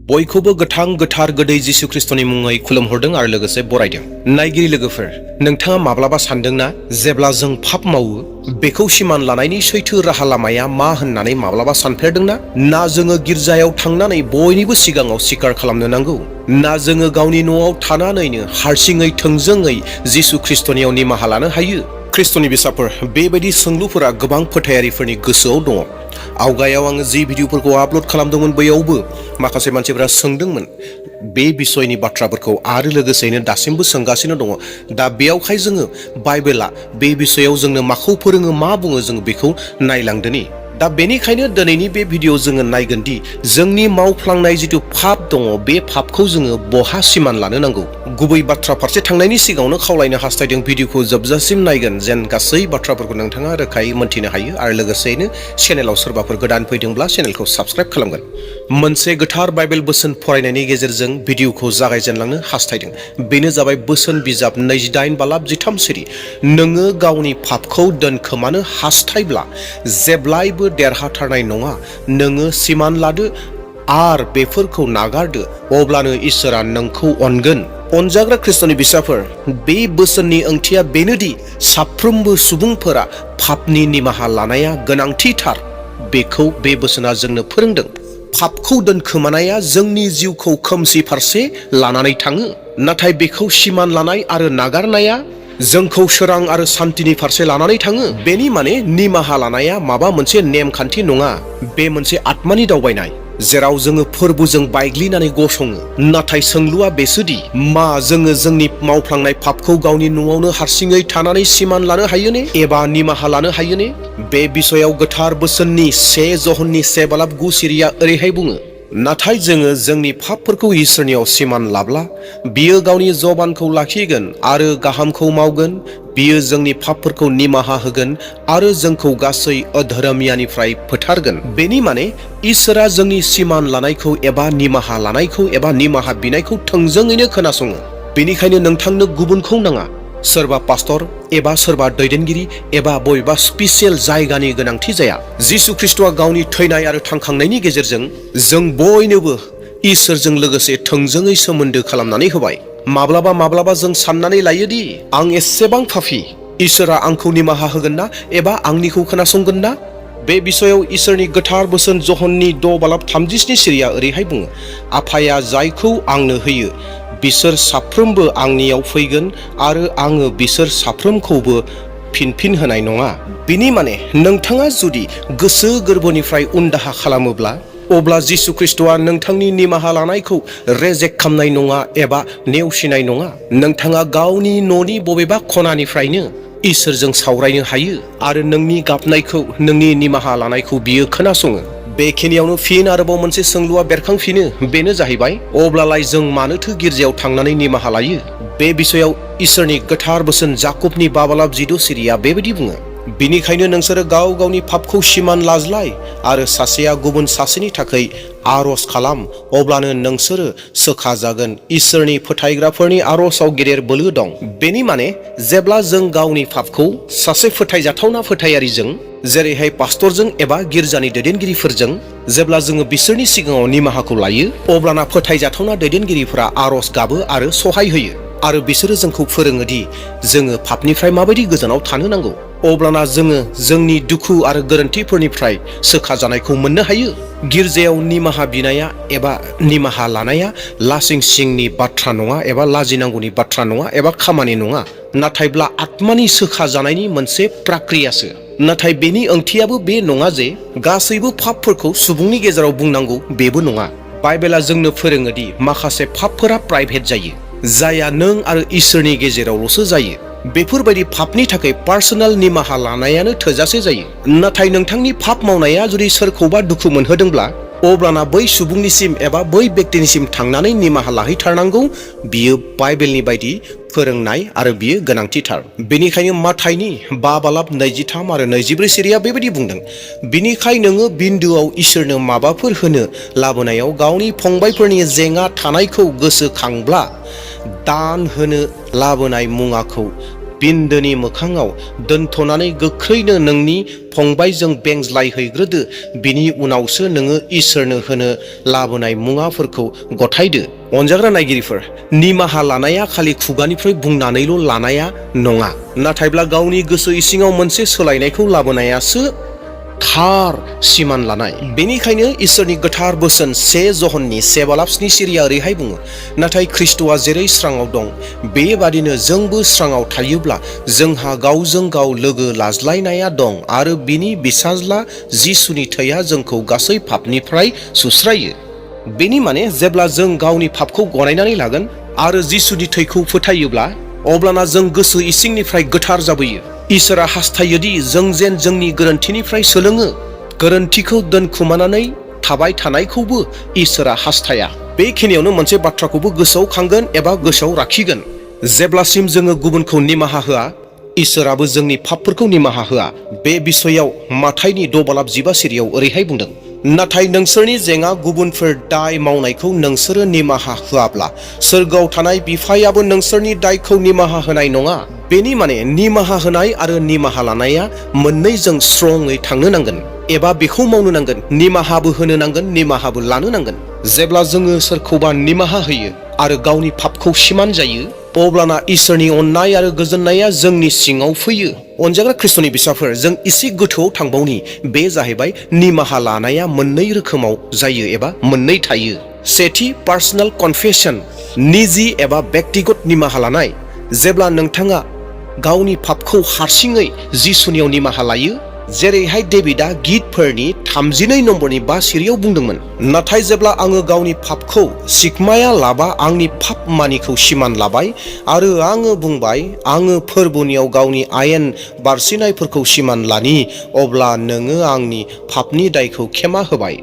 बयखौबो गोथां गोथार गोदै जिसु ख्रिस्टनि मुङै खुलुमहरदों आरो लोगोसे बरायदों। नायगिरि लोगोफोर, नोंथाङा माब्लाबा सानदोंना जेब्ला जों पाप मावो बेखौ सिमान लानायनि सैथो राहा लामाया मा होननानै माब्लाबा सानफेरदोंना? ना जोङो गिर्जायाव थांनानै बयनिबो सिगाङाव सिकार खालामनो नांगौ, ना जोङो गावनि न'आव थानानैनो हारसिङै थोंजोङै जिसु ख्रिस्टनियाव निमाहा लानो हायो? ख्रिस्टनि बिसाफोर, बेबायदि सोंलुफोरा गोबां फोथायारिफोरनि गोसोआव दङ। आवगायाव आङो जि भिडिअफोरखौ आपल'ड खालामदोंमोन बैयावबो माखासे मानसिफोरा सोंदोंमोन बे बिसयनि बाथ्राफोरखौ आरो लोगोसेयैनो दासिमबो सोंगासिनो दङ। दा बेयावहाय जोङो बाइबेला बे बिसयाव जोंनो माखौ फोरोङो, मा बुङो, जों बेखौ नायलांदोनि। दा बेनिखायनो दिनैनि बे भिडिअ जोङो नायगोन दि जोंनि मावफ्लांनाय जिथु पाप दङ बे पापखौ जोङो बहा सिमान लानो नांगौ। गुबै बाथ्रा फारसे थांनायनि सिगाङावनो खावलायनो हास्थायदों भिडिअखौ जोबजासिम नायगोन, जेन गासै बाथ्राफोरखौ नोंथाङा रोखायै मोनथिनो हायो आरो लोगोसेयैनो चेनेलाव सोरबाफोर गोदान फैदोंब्ला चेनेलखौ साबस्क्राइब खालामगोन। मोनसे गोथार बाइबेल बोसोन फरायनायनि गेजेरजों भिडिअखौ जागायजेनलांनो हास्थायदों। बेनो जाबाय बोसोन बिजाब 28 बालाब 13 सिरि। नोङो गावनि पापखौ दोनखोमानो हास्थायब्ला जेब्लायबो देरहाथारनाय नङा। नोङो सिमान लादो आर बेफोरखौ नागारदो, अब्लानो इसोरा नोंखौ अनगोन। अनजाग्रा ख्रिस्टनि बिसाफोर, बे बोसोननि ओंथिया बेनोदि साफ्रोमबो सुबुंफोरा पापनि निमाहा लानाया गोनांथिथार। बेखौ बे बोसोना जोंनो फोरोंदों। पापखौ दोनखोमानाया जोंनि जिउखौ खोमसि फारसे लानानै थाङो, नाथाय बेखौ सिमान लानाय आरो नागारनाया जोंखौ सोरां आरो सान्तिनि फारसे लानानै थाङो। बेनि माने निमाहा लानाया माबा मोनसे नेमखान्थि नङा, बे मोनसे आत्मानि दावबायनाय जेराव जोङो फोरबोजों बायग्लिनानै गसङो। नाथाय सोंलुआ बेसोदि मा जोङो जोंनि मावफ्लांनाय पापखौ गावनि न'आवनो हारसिङै थानानै सिमान लानो हायो ने, एबा निमाहा लानो हायो ने? बे बिसयाव गोथार बोसोननि 1 ज'हननि 1 बालाब 9 सिरिया ओरैहाय बुङो, नाथाय जोङो जोंनि पापफोरखौ इसोरनियाव सिमान लाब्ला बियो गावनि जबानखौ लाखिगोन आरो गाहामखौ मावगोन। बियो जोंनि पापफोरखौ निमाहा होगोन आरो जोंखौ गासै अधर्मियानिफ्राय फोथारगोन। बेनि माने इसोरा जोंनि सिमान लानायखौ एबा निमाहा लानायखौ एबा निमाहा बिनायखौ थोंजोङैनो खोनासङो। बेनिखायनो नोंथांनो गुबुनखौ नाङा, सोरबा पास्टर एबा सोरबा दैदेनगिरि एबा बबेबा स्पेसियेल जायगानि गोनांथि जाया। जिसु ख्रिस्टआ गावनि थैनाय आरो थांखांनायनि गेजेरजों जों बयनोबो इसोरजों लोगोसे थोंजोङै सोमोन्दो खालामनानै होबाय। माब्लाबा जों साननानै लायोदि आं एसेबां पापी, इसोरा आंखौ निमाहा होगोन ना एबा आंनिखौ खोनासंगोन ना? बे बिसयाव इसोरनि गोथार बोसोन ज'हननि 6 बालाब 37 सिरिया ओरैहाय बुङो, आफाया जायखौ आंनो होयो बिसोर साफ्रोमबो आंनियाव फैगोन आरो आङो बिसोर साफ्रोमखौबो फिनफिन होनाय नङा। बिनि माने नोंथाङा जुदि गोसो गोरबोनिफ्राय उनदाहा खालामोब्ला अब्ला जिसु ख्रिस्टआ नोंथांनि निमाहा लानायखौ रेजेक्ट खालामनाय नङा एबा नेवसिनाय नङा। नोंथाङा गावनि न'नि बबेबा खनानिफ्रायनो इसोरजों सावरायनो हायो आरो नोंनि गाबनायखौ, नोंनि निमाहा लानायखौ बियो खोनासङो। बेखिनियावनो फिन आरोबाव मोनसे सोंलुआ बेरखांफिनो, बेनो जाहैबाय अब्लालाय जों मानोथो गिर्जायाव थांनानै निमाहा लायो? बे बिसयाव इसोरनि गोथार बोसोन जाकबनि 5 बालाब 14 सिरिया बेबायदि बुङो, बिनिखायनो नोंसोरो गाव गावनि पापखौ सिमान लाज्लाय आरो सासेया गुबुन सासेनि थाखाय आरज खालाम, अब्लानो नोंसोरो सोखा जागोन। इसोरनि फोथायग्राफोरनि आरजआव गेदेर बोलो दं। बेनि माने जेब्ला जों गावनि पापखौ सासे फोथायजाथावना फोथायारिजों, जेरैहाय पास्टरजों एबा गिर्जानि दैदेनगिरिफोरजों, जेब्ला जोङो बिसोरनि सिगाङाव निमाहाखौ लायो, अब्लाना फोथायजाथावना दैदेनगिरिफोरा आरज गाबो आरो सहाय होयो आरो बिसोरो जोंखौ फोरोङो दि जोङो पापनिफ्राय माबायदि गोजानाव थानो नांगौ। अब्लाना जोङो जोंनि दुखु आरो गोरोन्थिफोरनिफ्राय सोखा जानायखौ मोननो हायो। गिर्जायाव निमाहा बिनाया एबा निमाहा लानाया लासिं सिंनि बाथ्रा नङा एबा लाजिनांगौनि बाथ्रा नङा एबा खामानि नङा, नाथायब्ला आत्मानि सोखा जानायनि मोनसे प्रक्रियासो। नाथाय बेनि ओंथियाबो बे नङा जे गासैबो पापफोरखौ सुबुंनि गेजेराव बुंनांगौ, बेबो नङा। बाइबेला जोंनो फोरोङो दि माखासे पापफोरा प्राइभेट जायो, जायहा नों आरो इसोरनि गेजेरावल'सो जायो। बेफोरबायदि पापनि थाखाय पार्सोनेल निमाहा लानायानो थोजासे जायो। नाथाय नोंथांनि पाप मावनाया जुदि सोरखौबा दुखु मोनहोदोंब्ला अब्लाना बै सुबुंनिसिम एबा बै व्यक्तिनिसिम थांनानै निमाहा लाहैथारनांगौ। बियो बाइबेलनि बायदि फोरोंनाय आरो बियो गोनांथिथार। बेनिखायनो माथाइनि 5 बालाब 23 आरो 24 सिरिया बेबायदि बुंदों, बिनिखाय नोङो बिन्दोआव इसोरनो माबाफोर होनो लाबोनायाव गावनि फंबायफोरनि जेंना थानायखौ गोसोखांब्ला दान होनो लाबोनाय मुवाखौ बिन्दोनि मोखाङाव दोनथ'नानै गोख्रैनो नोंनि फंबायजों बेंज्लायहैग्रोदो, बिनि उनावसो नोङो इसोरनो होनो लाबोनाय मुवाफोरखौ गथायदो। अनजाग्रा नायगिरिफोर, निमाहा लानाया खालि खुगानिफ्राय बुंनानैल' लानाया नङा, नाथायब्ला गावनि गोसो इसिङाव मोनसे सोलायनायखौ लाबोनायासो थार सिमान लानाय। बेनिखायनो इसोरनि गोथार बोसोन 1 ज'हननि 7-7 सिरिया ओरैहाय बुङो, नाथाय ख्रिस्ट'आ जेरै स्राङाव दं बेबादिनो जोंबो स्राङाव थायोब्ला जोंहा गावजों गाव लोगो लाज्लायनाया दं आरो बिनि बिसाज्ला जिसुनि थैया जोंखौ गासै पापनिफ्राय सुस्रायो। बेनि माने जेब्ला जों गावनि पापखौ गनायनानै लागोन आरो जिसुनि थैखौ फोथायोब्ला अब्लाना जों गोसो इसिंनिफ्राय गोथार जाबोयो। इसोरा हास्थायोदि जों जेन जोंनि गोरोन्थिनिफ्राय सोलोङो। गोरोन्थिखौ दोनखुमानानै थाबाय थानायखौबो इसोरा हास्थाया। बेखिनियावनो मोनसे बाथ्राखौबो गोसोआव खांगोन एबा गोसोआव लाखिगोन। जेब्लासिम जोङो गुबुनखौ निमाहा होआ, इसोराबो जोंनि पापफोरखौ निमाहा होआ। बे बिसयाव माथाइनि 6:15 सिरियाव ओरैहाय बुंदों, नाथाय नोंसोरनि जेंना गुबुनफोर दाय मावनायखौ नोंसोरो निमाहा होआब्ला सोरगोआव थानाय बिफायाबो नोंसोरनि दायखौ निमाहा होनाय नङा। बेनि माने निमाहा होनाय आरो निमाहा लानाया मोननैजों स्ट्रङै थांनो नांगोन, एबा बेखौ मावनो नांगोन, निमाहाबो होनो नांगोन, निमाहाबो लानो नांगोन। जेब्ला जोङो सोरखौबा निमाहा होयो आरो गावनि पापखौ सिमान जायो, अब्लाना इसोरनि अननाय आरो गोजोननाया जोंनि सिङाव फैयो। अनजाग्रा ख्रिस्ट'नि बिसाफोर, जों एसे गोथौआव थांबावनि। बे जाहैबाय निमाहा लानाया मोननै रोखोमाव जायो एबा मोननै थायो। सेथि, पार्सनेल कनफेसन, निजि एबा व्यक्तिगत निमाहा लानाय। जेब्ला नोंथाङा गावनि पापखौ हारसिङै जिसुनियाव निमाहा लायो, जेरैहाय डेभिडआ गितफोरनि 32 नम्बरनि 5 सिरियाव बुंदोंमोन, नाथाय जेब्ला आङो गावनि पापखौ सिखमाया लाबा आंनि पाप मानिखौ सिमान लाबाय आरो आङो बुंबाय आङो फोरबोनियाव गावनि आयेन बारसिनायफोरखौ सिमान लानि, अब्ला नोङो आंनि पापनि दायखौ खेमा होबाय।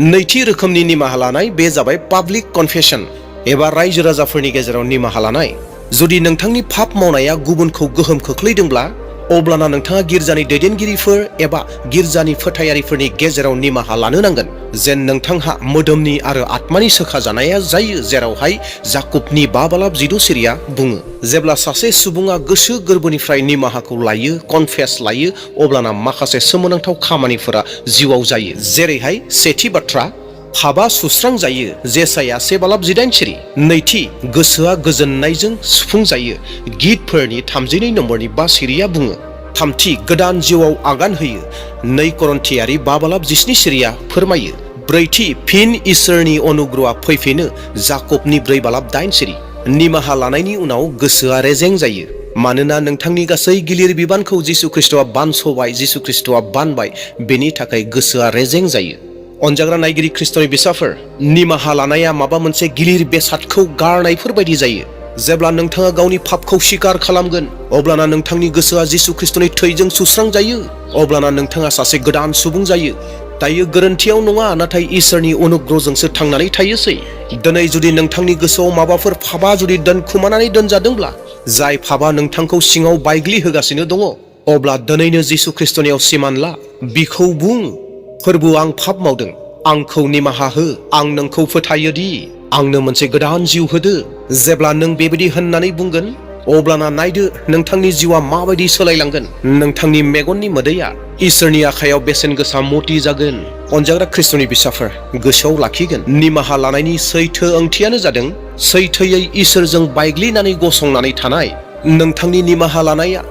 नैथि रोखोमनि निमाहा लानाय, बे जाबाय पाब्लिक कनफेसन एबा रायजो राजाफोरनि गेजेराव निमाहा लानाय। जुदि नोंथांनि पाप मावनाया गुबुनखौ गोहोम खोख्लैदोंब्ला, अब्लाना नोंथाङा गिर्जानि दैदेनगिरिफोर एबा गिर्जानि फोथायारिफोरनि गेजेराव निमाहा लानो नांगोन, जेन नोंथांहा मोदोमनि आरो आत्मानि सोखाजानाया जायो, जेरावहाय जाकुबनि 5:16 सिरिया बुङो। जेब्ला सासे सुबुङा गोसो गोरबोनिफ्राय निमाहाखौ लायो, कनफेस लायो, अब्लाना माखासे सोमोनांथाव खामानिफोरा जिउआव जायो। जेरैहाय सेथि बाथ्रा, पापआ सुस्रां जायो, जेसाया 1:18 सिरि। नैथि, गोसोआ गोजोननायजों सुफुं जायो, गितफोरनि 32 नम्बरनि 5 सिरिया बुङो। थामथि, गोदान जिउआव आगान होयो, 2 करन्थियारि 5:17 सिरिया फोरमायो। ब्रैथि, फिन इसोरनि अनुग्रहआ फैफिनो, जाकबनि 4:8 सिरि। निमाहा लानायनि उनाव गोसोआ रेजें जायो, मानोना नोंथांनि गासै गिलिर बिबानखौ जिसु ख्रिस्ट'आ बानस'बाय, जिसु ख्रिस्ट'आ बानबाय, बेनि थाखाय गोसोआ रेजें जायो। अनजाग्रा नायगिरि ख्रिस्ट'नि बिसाफोर, निमाहा लानाया माबा मोनसे गिलिर बेसादखौ गारनायफोर बायदि जायो। जेब्ला नोंथाङा गावनि पापखौ स्वीकार खालामगोन, अब्लाना नोंथांनि गोसोआ जिसु ख्रिस्ट'नि थैजों सुस्रां जायो, अब्लाना नोंथाङा सासे गोदान सुबुं जायो। दायो गोरोन्थियाव नङा, नाथाय इसोरनि अनुग्रहजोंसो थांनानै थायोसै। दिनै जुदि नोंथांनि गोसोआव माबाफोर पापआ जुदि दोनखुमानानै दोनजादोंब्ला, जाय पापआ नोंथांखौ सिङाव बायग्लिहोगासिनो दङ, अब्ला दिनैनो जिसु ख्रिस्ट'नियाव सिमान ला, बिखौ बुं, फोरबो आं पाप मावदों, आंखौ निमाहा हो, आं नोंखौ फोथायोदि आंनो मोनसे गोदान जिउ होदो। जेब्ला नों बेबायदि होननानै बुंगोन, अब्लाना नायदो नोंथांनि जिउआ माबायदि सोलायलांगोन। नोंथांनि मेगननि मोदैया इसोरनि आखायाव बेसेन गोसा मति जागोन। अनजाग्रा ख्रिस्ट'नि बिसाफोर, गोसोआव लाखिगोन, निमाहा लानायनि सैथो ओंथियानो जादों सैथोयै इसोरजों बायग्लिनानै गसंनानै थानाय। नोंथांनि निमाहा लानाया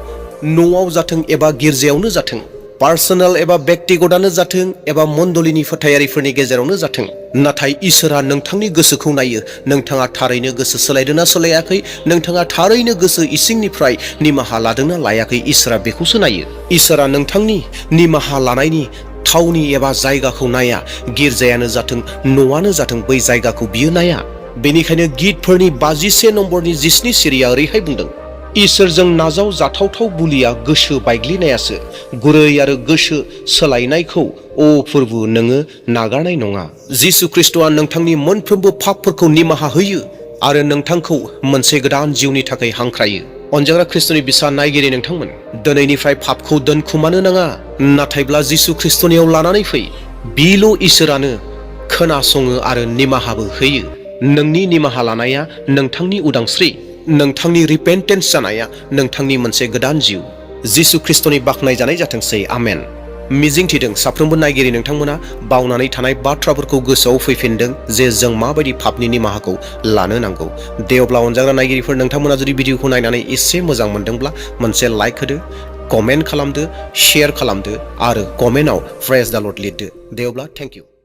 न'आव जाथों एबा गिर्जायावनो जाथों, पार्सनेल एबा व्यक्तिगतआनो जाथों एबा मण्डलिनि फोथायारिफोरनि गेजेरावनो जाथों, नाथाय इसोरा नोंथांनि गोसोखौ नायो। नोंथाङा थारैनो गोसो सोलायदोंना सोलायाखै, नोंथाङा थारैनो गोसो इसिंनिफ्राय निमाहा लादोंना लायाखै, इसोरा बेखौसो नायो। इसोरा नोंथांनि निमाहा लानायनि थावनि एबा जायगाखौ नाया, गिर्जायानो जाथों न'आनो जाथों, बै जायगाखौ बियो नाया। बेनिखायनो गितफोरनि 51 नम्बरनि 17 सिरिया ओरैहाय बुंदों, इसोरजों नाजाव जाथावथाव बुलिया गोसो बायग्लिनायासो, गुरै आरो गोसो सोलायनायखौ अ फोरबो नोङो नागारनाय नङा। जिसु ख्रिस्ट'आ नोंथांनि मोनफ्रोमबो पापफोरखौ निमाहा होयो आरो नोंथांखौ मोनसे गोदान जिउनि थाखाय हांख्रायो। अनजाग्रा ख्रिस्ट'नि बिसा नायगिरि नोंथांमोन, दिनैनिफ्राय पापखौ दोनखुमानो नाङा, नाथायब्ला जिसु ख्रिस्ट'नियाव लानानै फै। बिल' इसोरानो खोनासङो आरो निमाहाबो होयो। नोंनि निमाहा लानाया नोंथांनि उदांस्रि। नोंथांनि रिपेन्टेन्स जानाया नोंथांनि मोनसे गोदान जिउ जिसु ख्रिस्टनि बाख्नाय जानाय जाथोंसै आमेन। मिजिंथिदों साफ्रोमबो नायगिरि नोंथांमोना बावनानै थानाय बाथ्राफोरखौ गोसोआव फैफिनदों जे जों माबायदि पापनि निमाहाखौ लानो नांगौ। दे अब्ला अनजाग्रा नायगिरिफोर, नोंथांमोना जुदि भिडिअखौ नायनानै एसे मोजां मोनदोंब्ला मोनसे लाइक होदो, कमेन्ट खालामदो, शेयार खालामदो आरो कमेन्टआव प्रेज द लर्ड लिरदो। दे अब्ला थेंक इउ।